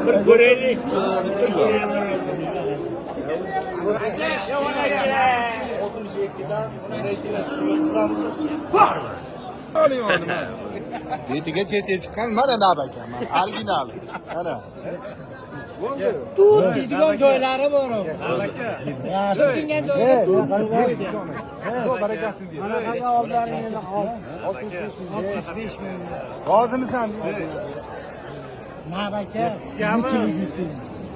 Bir ko'raylik. Betiga cheche chiqqan mana nab ekan, mana original. Mana. Tut deydigan joylari bor. Surtingan joyida tut. Barakasini ber. Mana oblaringni ol. 65 ming. Rozimisan? Nab aka, siznikilik uchun.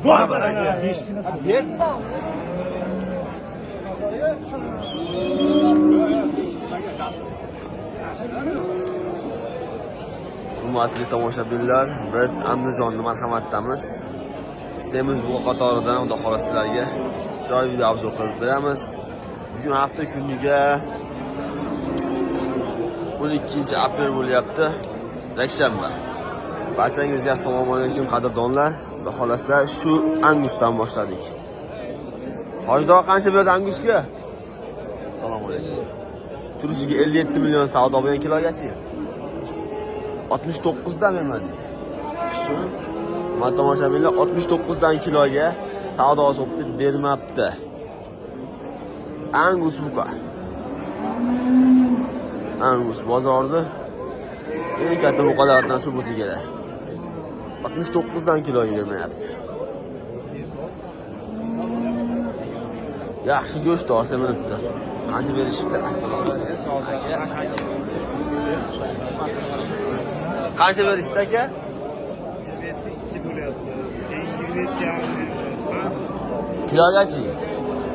Bor baraka. Ber. Hurmatli tomoshabinlar, biz Andijonni marhamatdamiz. Semiz buqa qatoridan Xudo xohlasa sizlarga chiroyli video obzor qilib beramiz. Bugun hafta kuniga 12 aprel bo'lyapti. Yakshanba. Barchangizga assalomu alaykum qadrdonlar. Xudo xohlasa shu Angusdan boshladik. Hoji qancha berdi Angusga? Assalomu alaykum. Turishiga 57 million savdo bo'lgan kilogachi. 69 dan bermadingiz. Shu mana tomoshabinlar 69 dan kiloga savdosi bo'libdi, bermabdi. Angus buqa. Angus bozorda eng katta buqalardan shu bo'lsa kerak. 69 dan kiloga bermayapti. Yaxshi go'sht olsa bilibdi. Qancha berishibdi? Assalomu alaykum. Qancha berishdi aka? 22 bo'lyapti. 27,5. Kilogachi?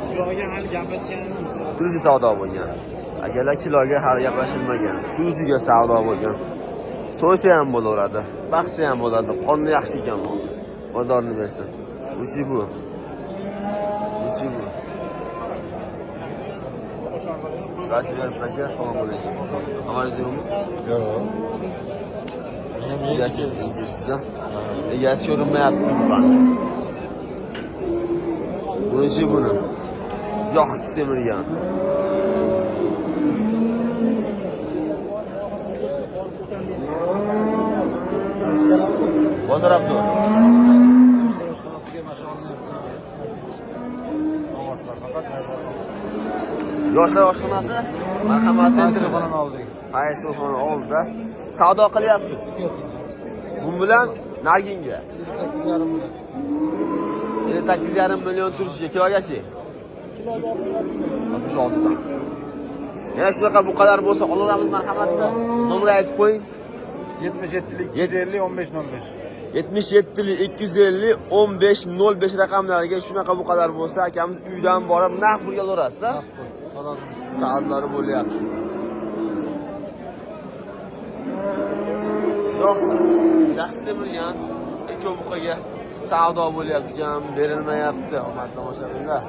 Kiloga hali gaplashganimiz. Turusi savdo bo'lgan. Akalar kiloga hali gaplashilmagan. Turusiga savdo bo'lgan. So'ysa ham bo'laveradi, baqsa ham bo'ladi. Qonni yaxshi ekan bu. Bozorni bersin. Uchi bu. Uchi bu. Qancha beribdi aka? Assalomu alaykum. Xabaringiz yo'qmi? Yo'q. Egasi egasi ko'rinmayapti buqani. Bunichi buni. Yaxshi semirgan. Bozor obzor. Yoshlar oshxonasi marhamat Telefonni oldik. Fayz telefoni oldida savdo qilyapsiz. Bu bilan narginga 58,5 million. 58,5 million turishiga kilogachi? 66 dan. Yana shunaqa buqalar bo'lsa olaveramiz marhamatda. Nomer aytib qo'ying. 77 250 15 05. 77 250 15 05 raqamlariga shunaqa buqalar bo'lsa akamiz uydan borib naq pulga olaverasiz. Savdolari bo'lyapti. Yo'qsiz. Yaxshi semirgan ikkov buqaga savdo bo'lyapti ekan, berilmayapti, hurmatli tomoshabinlar.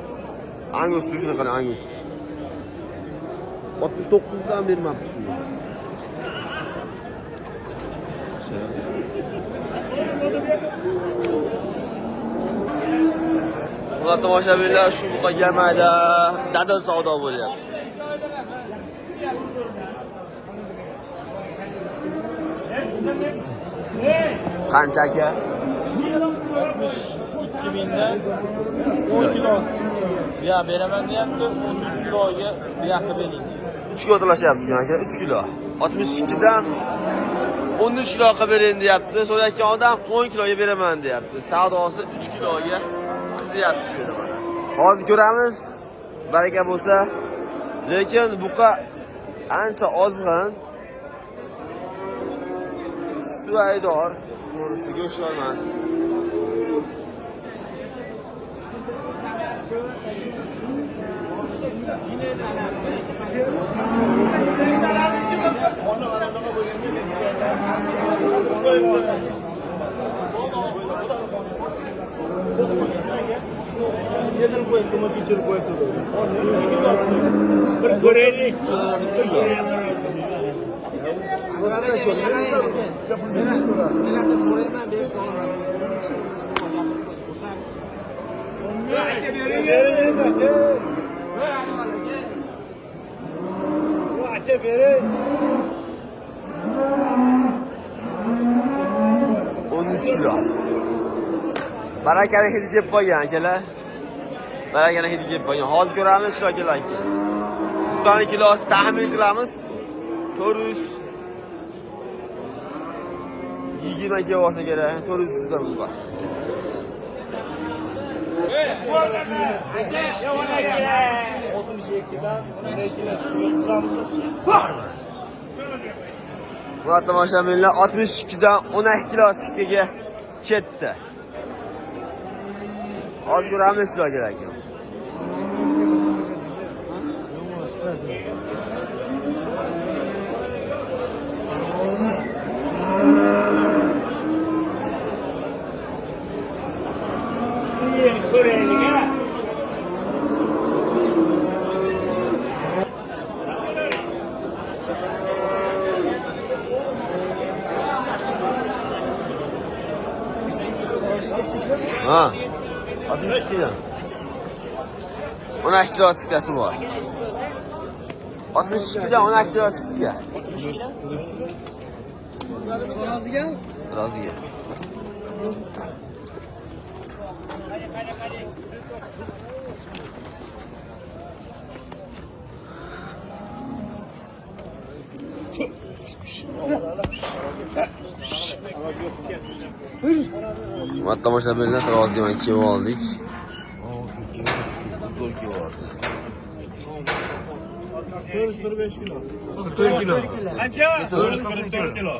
Angus tushini qarang, Angus. 69 dan bermabdi shuni. Hurmatli tomoshabinlar, shu buqaga mayda dadil savdo bo'lyapti. Qancha aka? 62 mingdan 10 kilosi bu yoq beraman deyapti, 13 kiloga bu yoqqa bering. 3 kilo talashyapti aka, 3 kilo. 62 dan 13 kilo qilib bering deyapti. So'rayotgan odam 10 kiloga beraman deyapti. Savdosi 3 kiloga qizyapti shu yerda mana. Hozir ko'ramiz, baraka bo'lsa. Lekin buqa ancha ozg'in. Suvaydor, to'g'risi go'sht olmas. Bir ko'raylik. Aka bering. 13 kilo. Barakali hidi kelib qolgan akalar. Barakali hidi kelib qolgan. Hozir ko'ramiz shu akalar. Bittani kilosi taxmin qilamiz. 420 kilo bo'lsa kerak. 400 dan bor. Murat tomoshabinlar 62 dan 12 kilo sikkaga ketdi. Hozir ko'ramiz shu kerak ekan. Ko'raylik ha. Ha. 62 dan. 12 kilo sikkasi bor. 62 dan 12 kilo sikka. Roziga? Roziga. Hurmatli tomoshabinlar, taroziga mana kelib oldik. Zo'r kelib oldi. 445 kilo. 44 kilo. Qancha? 44 kilo.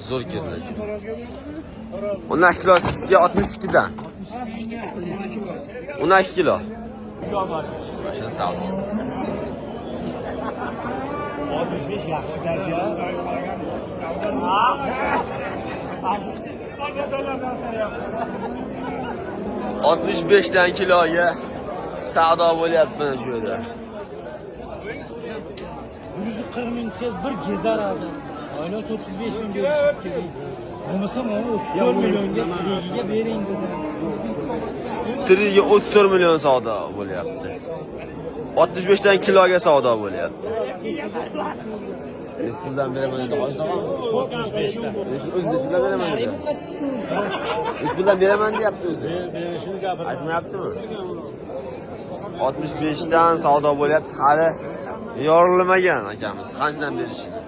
Zo'r keldi. 12 kilo sizga 62 dan. 12 kilo. Mana savdosi. 65 yaxshi gap ya. 65 dan kiloga savdo bo'lyapti mana shu yerda. 140 ming desangiz bir gezar adam. Oylasi 35 ming berasiz. Bo'lmasa mana 34 millionga tirigiga bering dedi. Tirigiga 34 million savdo bo'lyapti. 65 dan kiloga savdo bo'lyapti. Nechi puldan beraman dedi Hoji tog'am? O'zi nechi puldan beraman dedi? Nechi puldan beraman deyapti o'zi. Aytmayaptimi? 65 dan savdo bo'lyapti, hali yorilmagan akamiz. Qanchadan berishini.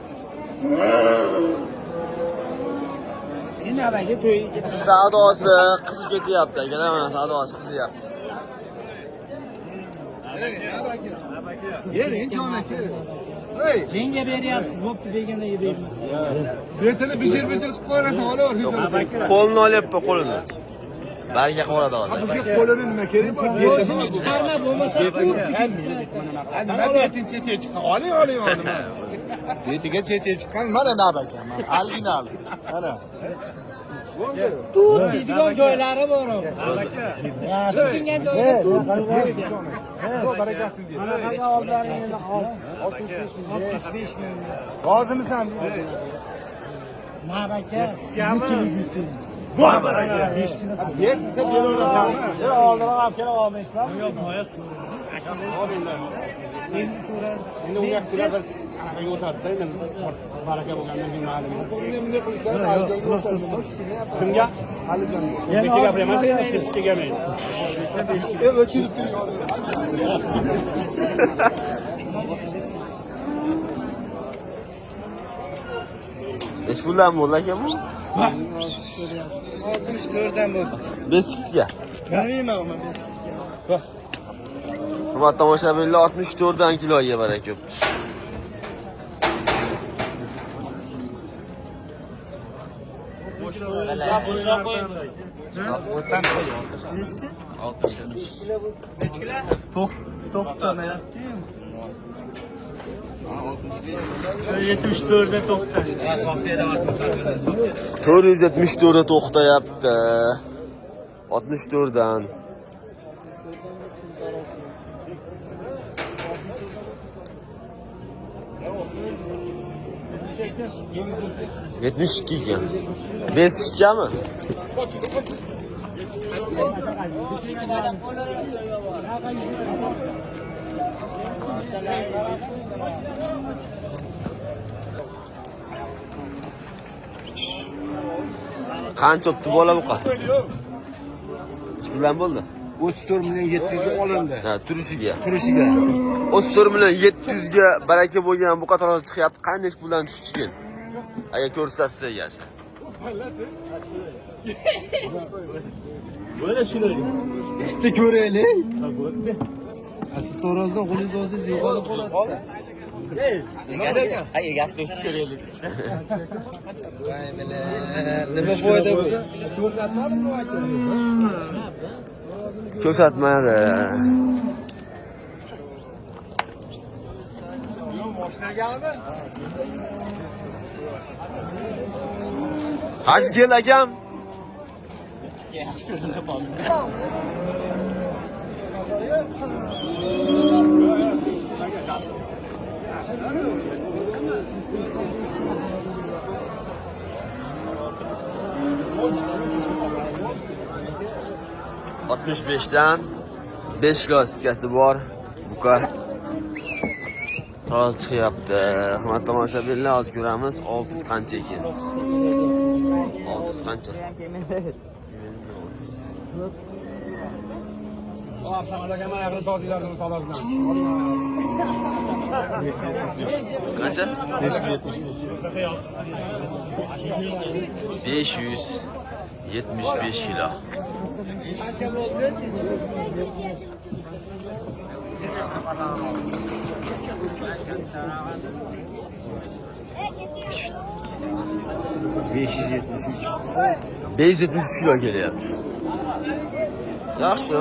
Savdosi qizib ketyapti akalar, mana savdosi qizyapti. Bering jon aka. Hey, Menga beryapsiz, bo'pti, begonaga bermaysiz. betini bijir bijir qilib qo'yasan, olaver. Qo'lini olyapti, qo'lini. Baraka qiladi hozir. Bizga qo'lini nima kerak bor? Boshini chiqarma, bo'lmasa ur. Nima betin cheche chiqqan? Oling, oling, nima? Betiga cheche chiqqan, mana nab ekan, mana original. Mana. Bo'ldi. Tut deydigan joylari bor. Surtingan joyida tut. Barakasini ber. 65 ming. Rozimisan? Nab aka, sizniki uchun. Bor baraka. Ber desa beraverasan. Oldinroq olib kela olmaysizlarmi? Yo'q, boya so'radim. Endi so'radim. Endi unga bir anaqa o'tadi-da, endi baraka bo'lgandan keyin ma'lum. Bunday bunday qilishlar Alijonga o'xshaydi. Nima tushunmayapman. Kimga? Alijonga. O'zbekcha gapiryapman, sizga kelmaydi. O'chirib turing. Nechi puldan bo'ldi aka bu? 64 dan bo'ldi. Beskitga. Bilmayman uni. Hurmatli tomoshabinlar, 64 dan kiloga baraka bo'pti. To'xtamayapti. 74 da to'xtadi. 474 da to'xtayapti. 64 dan. 72 ekan. Besikkami? Qancha o'tdi bola buqa? Bilan bo'ldi. 34 million 700 ga olindi. Ha, turishiga. Turishiga. 34 million 700 ga baraka bo'lgan buqa tarozi chiqyapti. Qanday puldan tushdi ekan? Agar ko'rsatsa egasi. Bitta ko'raylik. Siz tarozdan qo'lingizni olsangiz yo'qolib qoladi. Nima foyda bu? Ko'rsatmadi. Qancha keldi akam? ...65dan 5 kilo sikkasi bor. Buqa tarozi chiqyapti. Hurmatli tomoshabinlar, hozir ko'ramiz 600 qancha ekan. 600 qancha? Qancha? 575 kilo. ...573 kilo kelyapti. Yaxshi.